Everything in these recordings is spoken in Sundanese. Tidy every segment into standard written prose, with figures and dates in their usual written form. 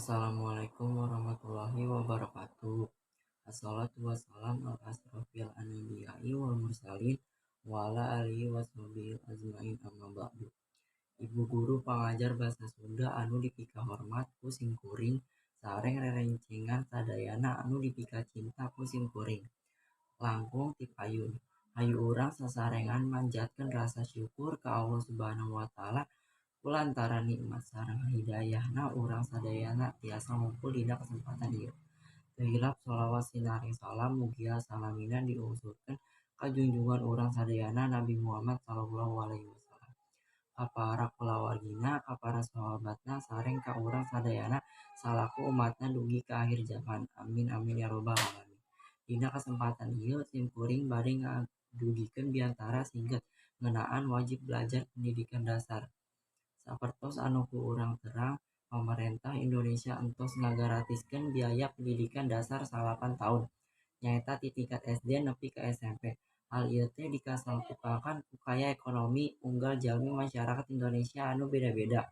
Assalamualaikum warahmatullahi wabarakatuh. Assalatu wassalam ala asrofil anbiya'i wal mursalin wa ala alihi washabihi ajmain, amma ba'du. Ibu guru pangajar basa Sunda anu dipikahormat ku simkuring sareng rerencangan sadayana anu dipikacinta ku simkuring langkung ti payun. Hayu urang sasarengan manjatkeun rasa syukur ka Allah Subhanahu wa Ta'ala kulantaran nikmat sareng hidayahna urang sadayana tiasa ngumpul dina kesempatan ieu. Teu hilap sholawat sinareng salam mugia salamina diungsurkeun ka junjungan urang sadayana, Nabi Muhammad sallallahu alaihi wasallam, ka para kulawargina, ka para sahabatna, sareng ka urang sadayana salaku umatna dugi ka akhir zaman. Amin amin ya robbal alamin. Dina kesempatan ieu simkuring bade ngadugikeun biantara singket ngeunaan wajib belajar pendidikan dasar. Sapertos anu ku urang terang, pamarentah Indonesia entos ngagaratiskeun biaya pendidikan dasar 9 taun, nyaeta ti tingkat SD nepi ka SMP. Hal ieu teh dikasampurnakeun ku kaya ekonomi unggal jalmi masyarakat Indonesia anu beda-beda.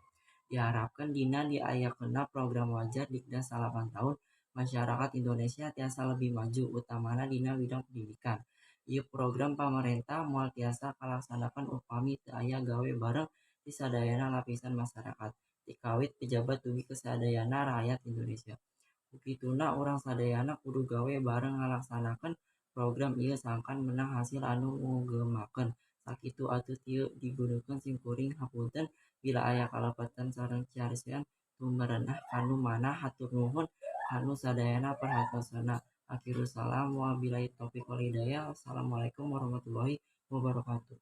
Diharapkeun dina diayakeunna program wajar Dikdas 9 taun, masyarakat Indonesia tiasa lebih maju, utamana dina bidang pendidikan. Ieu program pamarentah moal tiasa kalaksanakeun upami teu aya gawe bareng ti sadayana lapisan masyarakat, ti kawit pejabat dugi ka sadayana rakyat Indonesia. Ku kituna urang sadayana kudu gawe bareng ngalaksanakeun program ieu sangkan meunang hasil anu ngugemakeun. Sakitu atuh ti digunukeun simkuring, hapunten bila aya kalepatan sareng cariosan teu merenah kanu manah. Hatur nuhun kanu sadayana perhatosna. Akhirul kalam, wabillahi taufik wal hidayah. Wassalamualaikum warahmatullahi wabarakatuh.